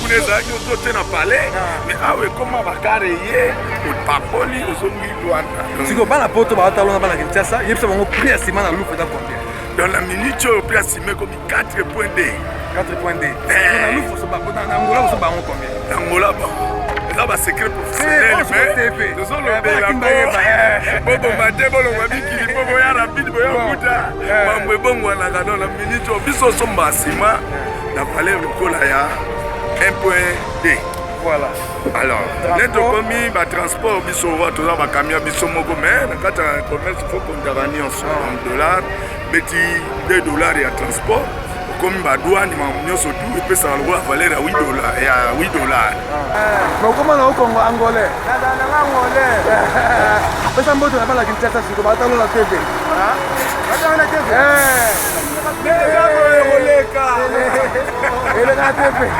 Kuna ezalaki ozo te na palais, ah. mais awa ekoma bakare ye opapoli ozongi Luanda. Sikoyo bana poto batalona bana Kinshasa, yebisa bango prix ya ciment na Lufu eza combien? Dans la minute oyo prix ya ciment ekomi 4.2. 4.2. Eh. Na Lufu na Angola oso bango combien? Na Angola bango eza ba secret professionnel mais tozolobela boboma te bolongwa mikili mpo boya rapide boya kuta mambo ebongwanaka don na minute oyo biso osomba nsima na valeur lokola ya 1.2. Voilà. Alors, nde tokomi batransport biso wa toza bakamia biso moko mais na kati ya commerce fo kontaka nyonso en dollar beti 2 dollar ya transport okomi badouane makambo nyonso tu epesaka lokola valeur ya 8 dollar ya 8 dollar. Ah. Okoma na okongo angolais. Nanga angolais. Pesa mbote na bana Kinshasa siko batalola TV. Batalola TV. Eh. Koleka. Eleka na TV.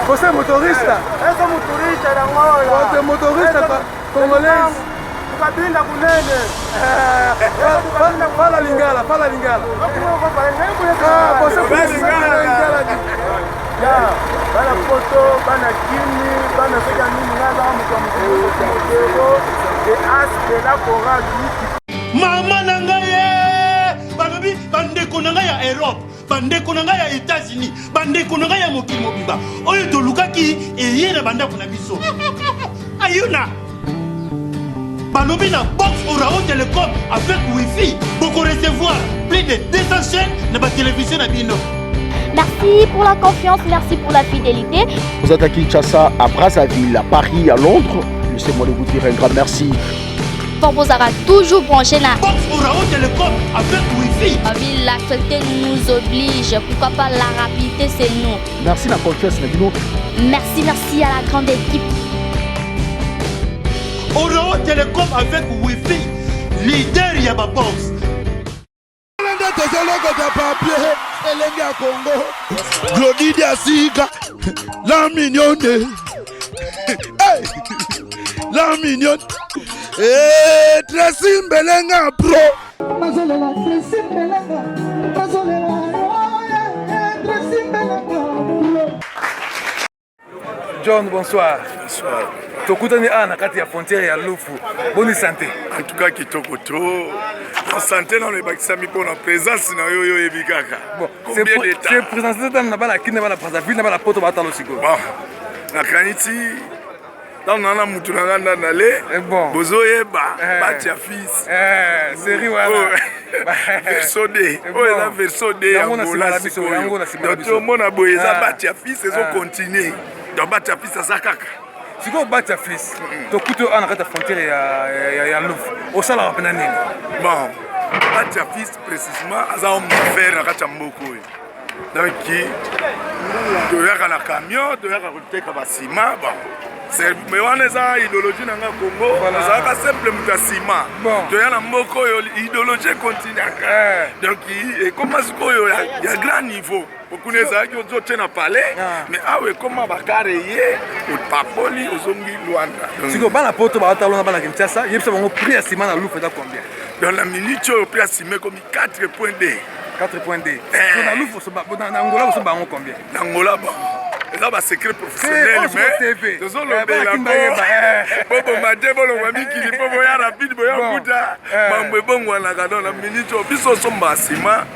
Você é motorista? Eu sou motorista da Angola. Você é motorista congolês? Tukabinda kunene. Fala lingala, fala lingala. Ah, você conhece lingala. Ya, bana poto, bana kini, bana soki ya nini, nga aza moto ya mokolo de as de la chorale. Mama na ngai ye balobi bandeko na ngai ya Europe, bandeko na ngai ya États-Unis, bandeko na ngai ya mokili mobimba, oyo tolukaki eye na bandako na biso. Ayuna balobi na box Orao Telecom avec wifi bokorecevoir plus de 200 chaînes na batelevizio na bino. Merci pour la confiance, merci pour la fidélité. Vous êtes à Kinshasa, à Brazzaville, à Paris, à Londres. Laissez-moi de vous dire un grand merci. Bozala toujours branché na Box Orao Telecom avec wifi. L'actualité nous oblige. Pourquoi pas la rapidité, c'est nous. Merci la confiance, na bino. Merci, merci à la grande équipe. Orao Telecom avec wifi, leader ya ba box. Nde tozolokota papier elenge ya Congo Glodi Diasika la mignonne hey! La mignonne hey, Tracy Mbelenga pro Nazolela Tracy Mbelenga, nazolela Tracy Mbelenga pro. John, bonsoir. Bonsoir. Tokutani awa na kati ya frontière ya Lufu. Boni santé? En tout cas kitoko trop. En santé nano ebakisami mpona présence na yo oyo oyebi kaka. Bon, Combien de temps? C'est présence na bana Kin, na bana Brazzaville, na bana Poto batalo sikoyo. Bon, nakanisi ntango na na mutu na nga nda nale Eh bon. bozoyeba Eh. batia fils Eh, série wana. Verso d Eh oyo bon. eza verso d ya Yango na nsima Angola na biso, yango na sikoyo nsima na donc biso. tomona boye eza Ah. batia fils ezocontinue donc batia fils aza kaka. Sikoyo batia fils, tokuti oyo awa na kati ya frontière ya Lufu. Osalaka mpena nini? Bon, batia fils précisément aza homme d'affaires na kati ya mboka oyo. Donc toyaka na camion, toyaka koteka basima. Bon, mais wana eza idéologie na nga Congo. Voilà. Nazalaka simple moto ya nsima. Bon. Toya na mboka oyo idéologie ekontinuaka. Eh. Donc ekoma sikoyo ya grand niveau. Kuna ezalaki ozotie na palais, Ah. mais awa ekoma bakare ye opapoli ozongi Luanda. Sikoyo bana poto batalona bana Kinshasa, yebisa bango prix ya ciment na Lufu eza combien? Dans la minute oyo prix ya ciment ekomi 4.2. 4.2. Eh. Na Lufu na Angola oso bango combien? Na Angola bango eza basecret professionnel Eh, mais TV. tozolobela Eh, bana bayeba, eh. boboma te bolongwa mikili mpo boya rapide boya Bon. kuta Eh. mambo ebongwanaka don na minute oyo biso osomba nsima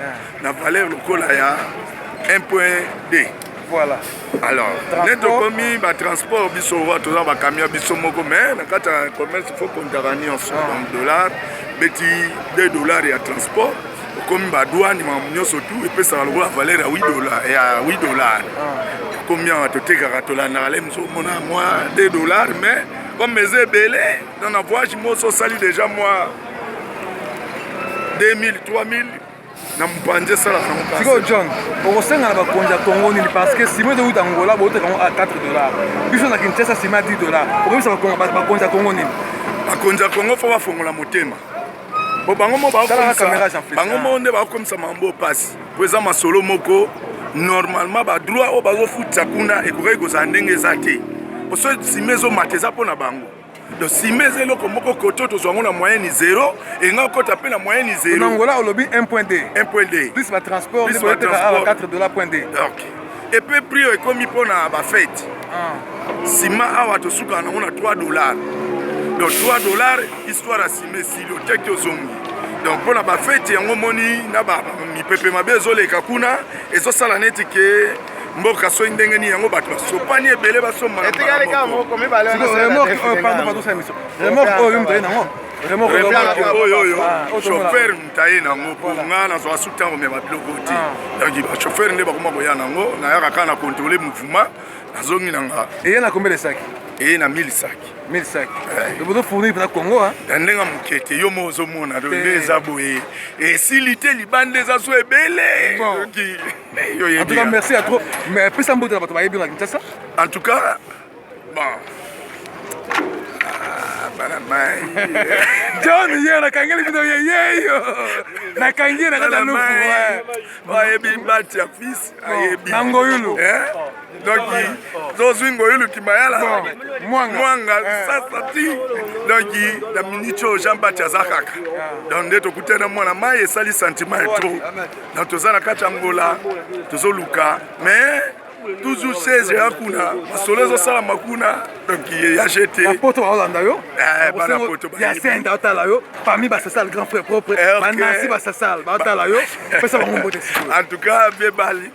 na valeur lokola ya 1.2. Voilà. Alors, nde tokomi batransport biso wa toza bakamia biso moko mais na kati ya commerce fo kontaka nyonso donc dollar beti 2 dollar ya transport okomi badouane makambo nyonso tu epesaka lokola valeur ya 8 dollar ya 8 dollar. Tokomi awa totekaka tolandaka le mosu omona mwa 2 dollar mais comme eza ebele donc na voyage moso osali déjà mwa 2000 3000 na mopanzi esalaka nango. Sikoyo John, okosenga na bakonzi ya Congo nini? Parce que ciment ezowuta Angola booteka yango a 4 dollar, biso na Kinshasa ciment ya 10 dollar. Okoyebisa bakonzi ya Congo nini? Bakonzi ya Congo fo bafongola motema po bango mo Talaka caméra, Jean Félix. bango mo nde bakokomisa mambo mpasi po eza masolo moko. Normalement badroit oyo bazofutisa kuna ekokaki kozala ndenge eza te po so ciment ezomata eza mpo na bango. Donc ciment eza eloko moko kote oyo tozwa yango na moyenne zéro, enga okota mpe na moyenne Na zéro. Angola olobi 1.2. 1.2. Plus batransport Plus nde booteka awa batransport. 4 dollar point 2. Ok. Epe prix oyo ekomi mpo na bafete. Nsima awa tosukaka nango na 3 dollars. Donc 3 dollars, histoire ya nsima esili, oteki ozongi. Donc mpo na bafete yango omoni na mipepe mabe ezoleka kuna, ezosala neti ke mboka soki ndenge nini, yango bato basopani ebele basomba na mbala moko. Remorque oyo moto aye nango? Remorque oyo oyo chauffeur moto aye nango, mpo nga nazwaka su ntango mema biloko te. Donc bachauffeur nde bakoma koya nango, nayaka kaka na contrôle mouvement, nazongi na nga. Eye na combien de sac? Eye na 1000 sac. 1000 sac. Bozo fournir mpena Congo? Na ndenge moke te, yo mo ozomona nde eza boye, esili te, libanda eza so ebele. En tout cas, merci à trop. Mais pesa mbote na bato bayebi na Kinshasa. En tout cas, bon, bana mai. John ye nakangeli bino ye yeyo, nakangi ye na kati ya lufu. Bayebi bati ya fils, ayebi na Ngoyulu. Donc tozwi Ngoyulu Kimayala Mwanga sasa ti. Donc na minute oyo Jean Bati aza kaka. Donc nde tokutani na mwana mai, esali sentiment ya trop. Donc toza na kati ya Ngola, tozoluka, mais toujours 16 ya kuna, masolo ezosalama kuna. Donc ya jete Bapoto baolanda yo. Bana poto. Ya sente aotala yo, parmi basasal, grand frère propre, banasi basasal baotala yo, pesa bango mbote. En tout cas, bien bali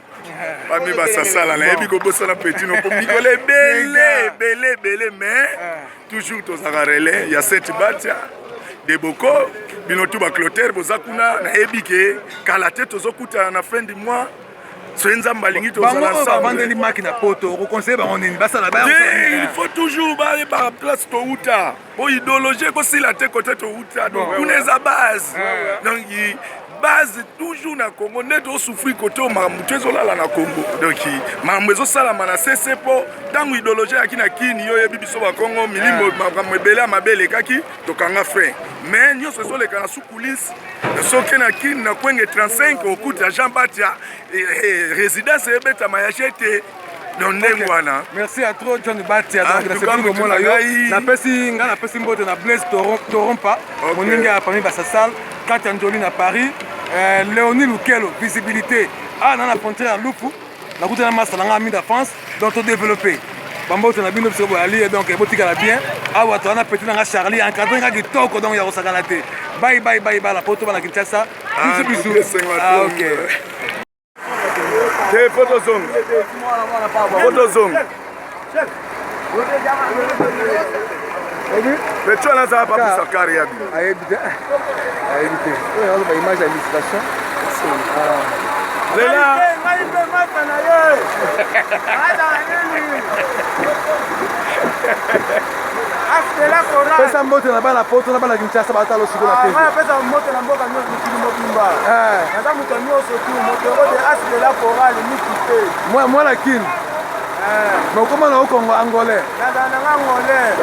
parmi basasala, nayebi kobosana petino po mikolo ebele ebele ebele, mais toujours tozalaka relais ya Sete Batia de boko. Bino tu baclotere boza kuna, nayebi ke kala te tozokutana na fin du mois, soki Nzambe alingi tozala ensemble. Bavandeli maki na poto, okoconseille bango nini basala? Il faut toujours bayebaka place touta, po idéologie ekosila te. Kote touta, donc kuna eza base. Donc base toujours na Congo nde tosouffrir kote oyo makambo to ezolala na Congo. Donc makambo ezosalama na sese, mpo ntango idéologie eyaki na Kini, yo oyebi biso Bakongo milimo, makambo ebele ya mabe elekaki, tokanga frein. Mais nyonso ezoleka na sous-coulisse. Soki na Kini na Kwenge 35, okuta Jean Batia, résidence ebetama ya jete. Donc ndenge wana. Merci à trop, John Batia. Donc nasepeli komona yo. Napesi ngai, napesi mbote na Blaise Torompa, moninga ya famille Basasal, kati ya Njoli na Paris, Léonie Lukelo, visibilité awa na frontière ya Lufu. Nakutana masa na ngai Amida France. Donc todéveloppe bambote na bino biso boyali. Donc botikala bien awa, toza na petit nanga Charlie, encadré nga kitoko, donc ya kosakana te. Bye bye bye, bala poto, bana Kinshasa, bisu bisu. Ah, ok. Te, po tozonga, po tozonga. Petit wana azala papusa kare ya bino. Ayebi te, ayebi te. Oyo azo ba image ya illustration. Lela ngai mpe masa na ye azala nini. Pesa mbote na bana poto na bana Kinshasa batala osiko na TV. Pesa mbote na mboka nyonso, mokili mobimba. Naza moto nyonso tu motoro de as de la chorale miki te. Mwana Kini, mais okoma na okongo angolais. Nazala nanga angolais.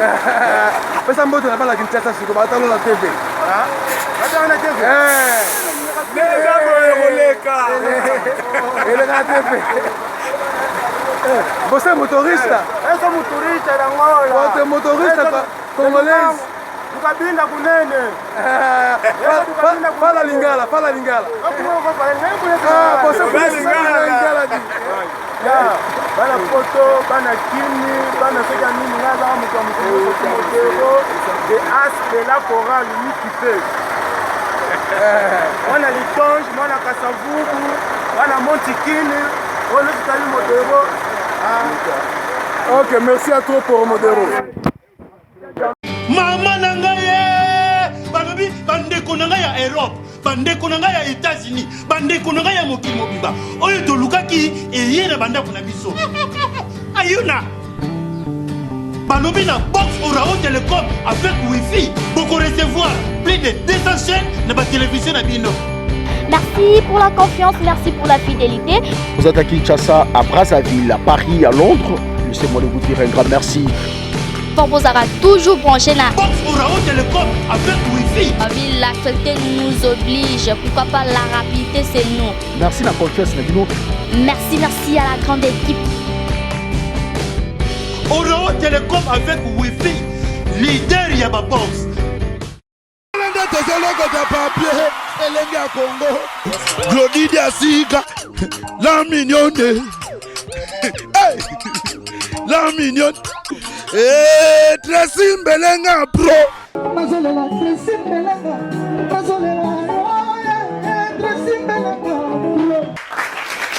Pesa mbote na bana Kinshasa siko batala na TV. Batala na TV. Eza boye koleka. Eleka na TV. Você é motorista? Eu sou motorista da Angola. Você é motorista congolês? Tukabinda kunene. Fala lingala, fala lingala. Ah, você conhece lingala di. Bana poto, bana Kini, bana soki ya nini, ngai azaka moto ya mokili nyonso, motero de as de la chorale miki te. Mwana Litonge, mwana Kasavubu, mwana Montikini, oyo nyonso tali modero. Ok, merci à toi pour Modero. Mama na ngai ye, balobi bandeko na ngai ya Europe, bandeko na ngai ya États-Unis, bandeko na ngai ya mokili mobimba, oyo tolukaki eye na bandako na biso. Ayuna balobi na box Orao Telecom avec wifi, bokorecevoir plus de 200 chaînes na batelevizio na bino. Merci pour la confiance, merci pour la fidélité. Vous êtes à Kinshasa, à Brazzaville, à Paris, à Londres. Laissez-moi de vous dire un grand merci. Bozala toujours branché na box Orao Telecom avec wifi. L'actualité nous oblige, pourquoi pas la rapidité, c'est nous. Merci la confiance, na bino. Merci, merci à la grande équipe. Orao Telecom avec wifi, leader ya babox. Nde tozolokota papier elenge ya Congo, Glodidi ya sika la mignonne. Hey! La mignonne. Eh, Tracy Mbelenga pro. Nazolela Tracy Mbelenga, nazolela.